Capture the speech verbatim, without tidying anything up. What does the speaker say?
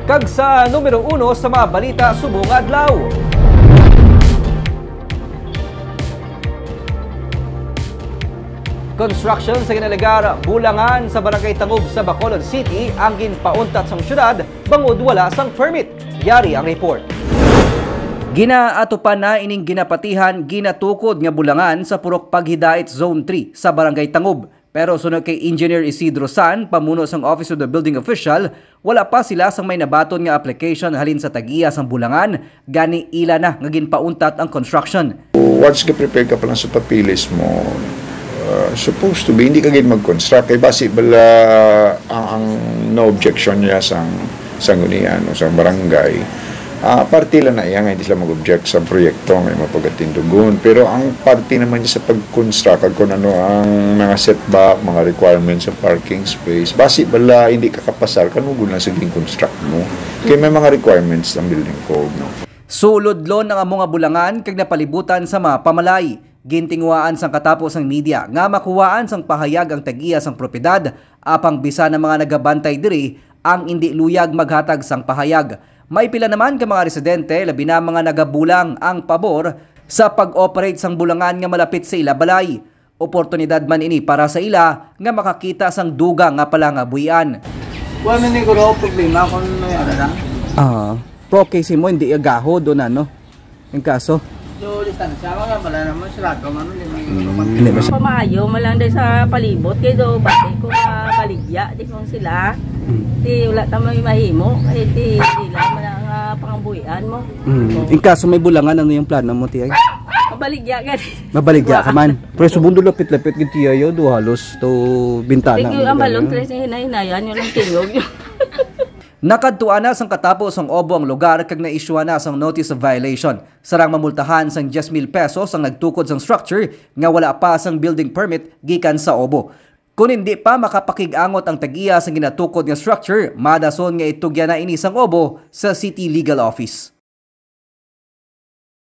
Kag sa numero uno sa mga balita subong adlaw. Construction sa ginalegar bulangan sa Barangay Tangub sa Bacolod City ang ginpauntat sang syudad bangod wala sang permit. Yari ang report. Ginaatupan na ining ginapatihan, ginatukod nga bulangan sa Purok Paghidait Zone three sa Barangay Tangub. Pero suno kay Engineer Isidro San, pamuno sang Office of the Building Official, wala pa sila sang may nabaton nga application halin sa tag-iya sang bulangan, gani ila na nga ginpauntat ang construction. Once ga-prepare ka pa lang sa papeles mo, uh, supposed to be, hindi ka gid mag-construct. Kay basi bala ang, ang no objection niya sang sanggunian o sang barangay, ah, parte lang na iya nga hindi sila mag-object sa proyekto nga mapagatindugon. Pero ang parte naman niya sa pag-construct, kag kung ano ang mga setback, mga requirements sa parking space, basi bala hindi ka kapasar, kanugod lang sa gin-construct mo. Kay may mga requirements ang building code, no? Sulodlon ang amo nga bulangan kag napalibutan sa mga pamalay. Gintinguhaan sang katapo sang media nga makuhaan sang pahayag ang tag-iya sang propiedad, apang bisan ang mga nagabantay diri ang indi luyag maghatag sang pahayag. May pila naman ka mga residente, labi na mga nagabulang, ang pabor sa pag-operate sang bulangan nga malapit sa ila balay. Oportunidad man ini para sa ila nga makakita sang dugang nga palangabuhian. Wala man ni guro problema kung may ano lang. Ah, pero okay si mo, hindi agahod o ano? Ang kaso? So, distansya, mga bala naman, sirado man, hindi may Mm. Hindi ba siya? Pamayo man lang dahil sa palibot, kay do, bati ko mabaligya, di kung sila. Mm. Di, wala ta may mahimo, eh, di, di lang man ang, ah, pangabuhian mo. Mm. Oo. Ang kaso may bulangan, ano yung plano mo, Tiay? Mabaligya, gani. Mabaligya ka man. Pero sa mundo, lapit-lapit, gid, Tiay, yo, do halos to bintana. Tingyo mo ang gid, balon, ano? Tres, hinay-hinayan, yun ang tingog. Nakadtuan na sang katapo sang obo ang lugar kag naisyuhan na sang notice of violation. Sarang mamultahan sang diyes mil pesos ang nagtukod sang structure nga wala pa sang building permit gikan sa obo. Kon hindi pa makapakig-angot ang tag-iya sang ginatukod nga structure, madason nga itugyan na ini sang obo sa City Legal Office.